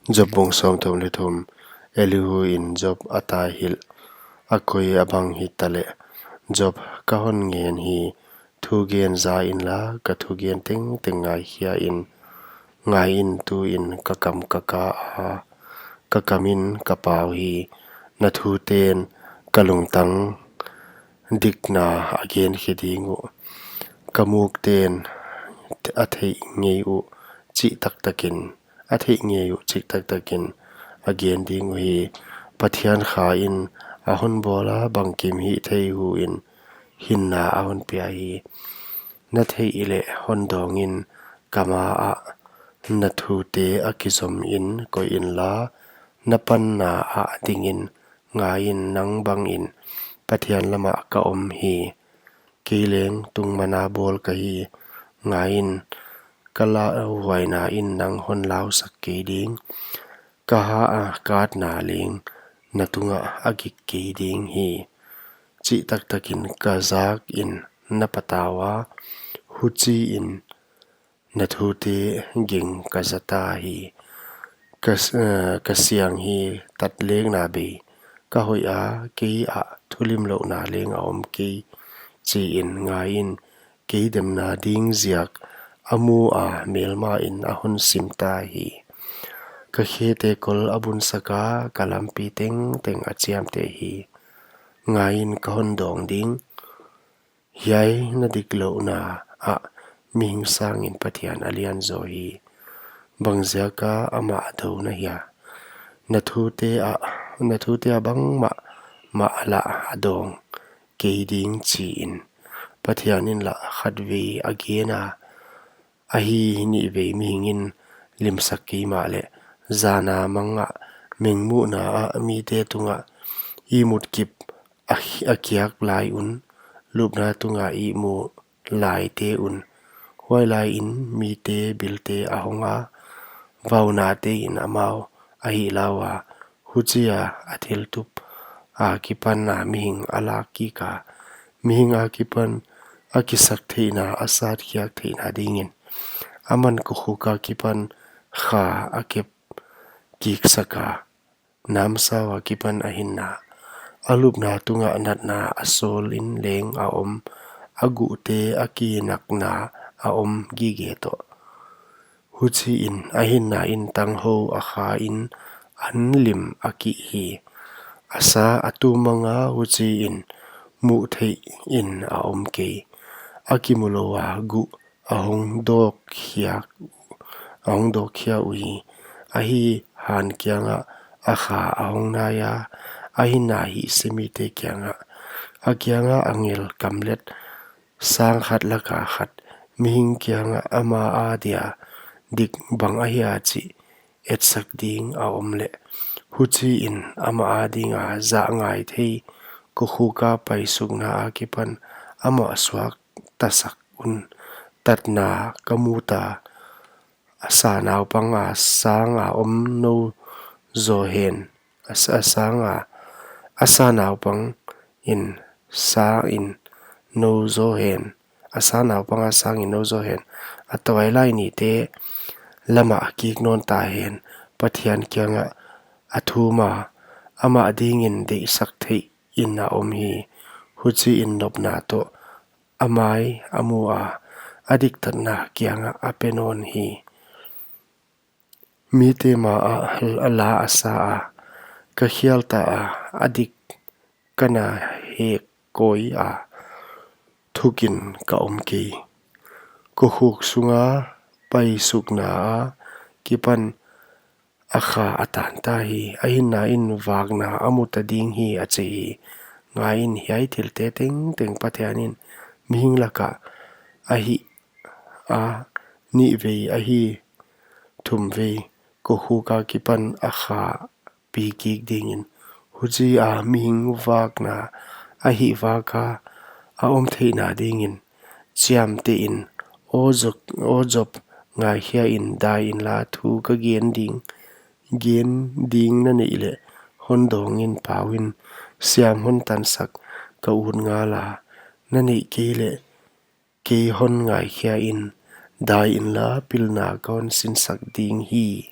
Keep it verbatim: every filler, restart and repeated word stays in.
Job bung sawmthum leh thum. Elihu in Job a taihilh a koi a bang hitaleh, Job, ka hon ngen hi, thugen za inla, ka thugen tengteng ngaikhia in. Ngaiin, tuin ka kam ka ka a, ka kamin ka pau hi. Na thute'n ka lungtang dikna a gen khe ding uh. Ka mukte'n a theih ngei uh chih taktakin, a theih ngei uh chih taktakin a gen ding uhi. Pathian kha in a hon bawl a, bangkim hihthei hu in hinna a hon pia hi. Na theih leh hon dawng in, ka ma ah na thute a kizom in koih inla, na panna ah dingin. Ngaiin, nang bangin Pathian lamah ka om hi. Kei leng tungmana bawl ka hi. Ngaiin, ka lauhuaina in nang hon lausak kei ding. Ka ha a katna leng na tungah a gik kei ding hi. Chih taktakin ka zak in na patau a, huchiin na thute ging ka za ta hi. Ka s-, eh, ka siang hi tatlekna bei ka hoih a, kei ah thulimlouhna leng a om kei, chiin. Ngaiin, kei demna ding ziak a mu a, melma in a hon sim ta hi. Ka khete kol a bunsak a, ka lampi tengteng a chiamteh hi. Ngaiin, ka hon dawng ding. Hiai na diklouhna ah mihing sangin Pathian a lian zaw hi. Bangziaka amah a dou na hia? Na thute ah, na thute ah bangmah mah lah a dawng kei ding, chiin. Pathian in lah khatvei a gen a, ahi nihvei mihing in limsak kei mahleh, zana mangah, mengmuhna ah mite tungah ihmut kip a, a kiak lai un, lupna tungah ihmu laite un, huailai in mite bilte a hong a, vaunate in amau a hih lau a, huchia a thiltup akipan a mihing a lak kik a, mihing akipan a kisaktheihna a satkhiak theihna dingin. Aman kokhuk akipan kha a kep kiksak a, namsau akipan a hinna, a lupna tungah natna a sawl in leng a om, a guhte a kinakna a om gige toh. Huchiin a hinna in tanghou a kha in an lim a kih hi. A sa a tum mang a, huchiin muh theih in a om kei. A kimu lou a guh a hong dawk khia, a hong dawk khia uhi. Ahi, han kiangah a kha a hong nai a, a hinna hihse mite kiangah. A kiangah angel kamlet sang khat laka khat, mihing kiangah ama adia dik bang ahia chih etsak ding a om leh, huchiin ama adinga zah ngai thei kokhuk a paisukna akipan amah suak tasak un. Tatna ka mu ta, a sa naupang a sang a om nou zaw hen, a s-, a sang a, a sa naupang in sa in nou zaw hen, a sa naupang a sang in nou zaw hen, a tuailai nite lamah a kik nawn ta hen, Pathian kiangah a thum a, amah dingin deihsak theih in a om hi. Huchiin nopna toh a mai a mu a, a diktatna kiangah a pe nawn hi. Mite ma ah a la a sa a, ka khial ta a, a dik ka na hek koi a, thukin ka om kei. Kokhuk sunga paisukna akipan a kha a tan ta hi. A hinna in vakna a mu ta ding hi, a chi hi. Ngaiin, hiai thilte tengteng Pathian in mihing lakah a hih a, nihvei ahi thumvei kokhuk akipan a kha pi kik dingin, huchia mihing vakna a hih vaka a om theihna dingin, chiamteh in, O Job, O Job, ngaikhia in, dai inla, thu ka gen ding, gen ding na neih leh hon dawng in, pau in, siam hon tansak ka ut ngala, na neih kei leh kei hon ngaikhia in, dai inla, pilna ka hon sinsak ding hi.